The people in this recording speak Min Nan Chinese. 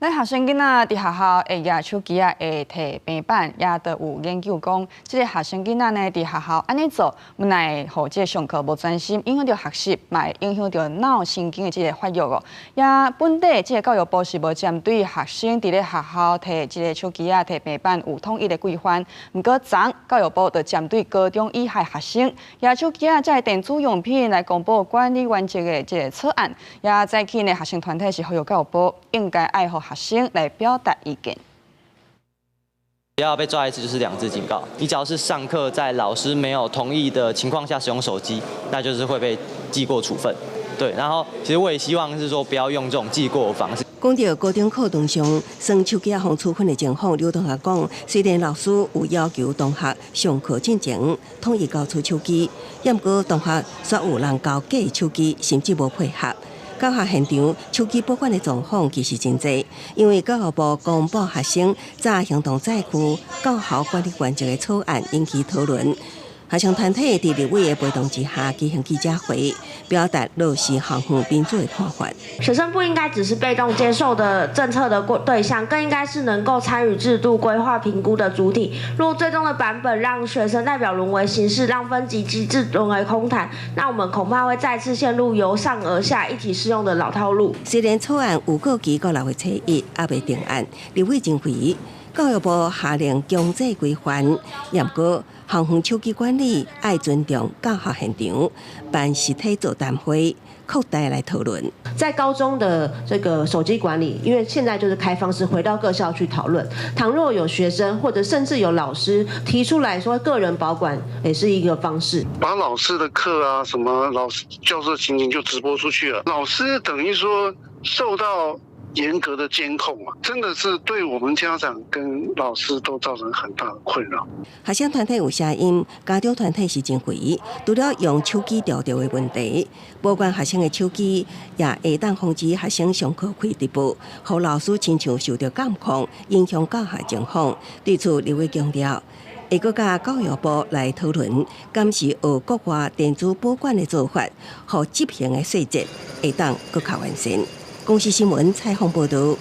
咱學生囡仔佇學校會攑手機仔，會提平板，也都有研究講，這个學生囡仔呢佇學校按呢做，毋但會予這个上課無專心，影響著學習，嘛會影響著腦神經的這个發育哦。也本底這个教育部是無針對學生佇咧學校提這个手機仔、提平板有統一的規範。毋過，昨教育部就針對高中以下學生攑手機仔這个電子用品來公布管理原則的這个草案。也早起呢，學生團體是呼籲教育部應該愛予學生來表達意見。不要被抓一次就是兩次警告。你只要是上課在老師沒有同意的情況下使用手機，那就是會被記過處分。對，然後其實我也希望是說不要用這種記過的方式。講著高中課堂上耍手機予處分的情況，劉同學講，雖然老師有要求同學上課進前統一交出手機，毋過同學煞有人交假手機，甚至無配合。教學現場手機保管的狀況其實真濟，因為教育部公布學生早行動載具教學管理原則的草案引起討論。學生團體佇立委的陪同之下舉行記者會，表達落實校園民主的看法。學生不應該只是被動接受的政策的對象，更應該是能夠參與制度規劃評估的主體。若最終的版本讓學生代表淪為形式，讓分級機制淪為空談，那我們恐怕會再次陷入由上而下一體適用的老套路。雖然草案有效期到六月初一，猶未定案，立委認為教育部下令強制規範，毋過校園手機管理愛尊重教學現場，辦實體座談會，擴大來討論。在高中的這個手機管理，因為現在就是開放式，回到各校去討論。倘若有學生或者甚至有老師提出來說，個人保管也是一個方式。把老師的課啊，什麼老師教授情形就直播出去了，老師等於說受到嚴格的監控啊，真的是對我們家長跟老師都造成很大的困擾。學生團體有聲音，家長團體是認為，除了用手機條條的問題，保管學生的手機也會當防止學生上課開直播，予老師親像受著監控，影響教學情況。對此，立委強調，會閣佮教育部來討論，敢是學國外電子保管的做法，予執行的細節會當閣較完善。公視新聞採訪報導。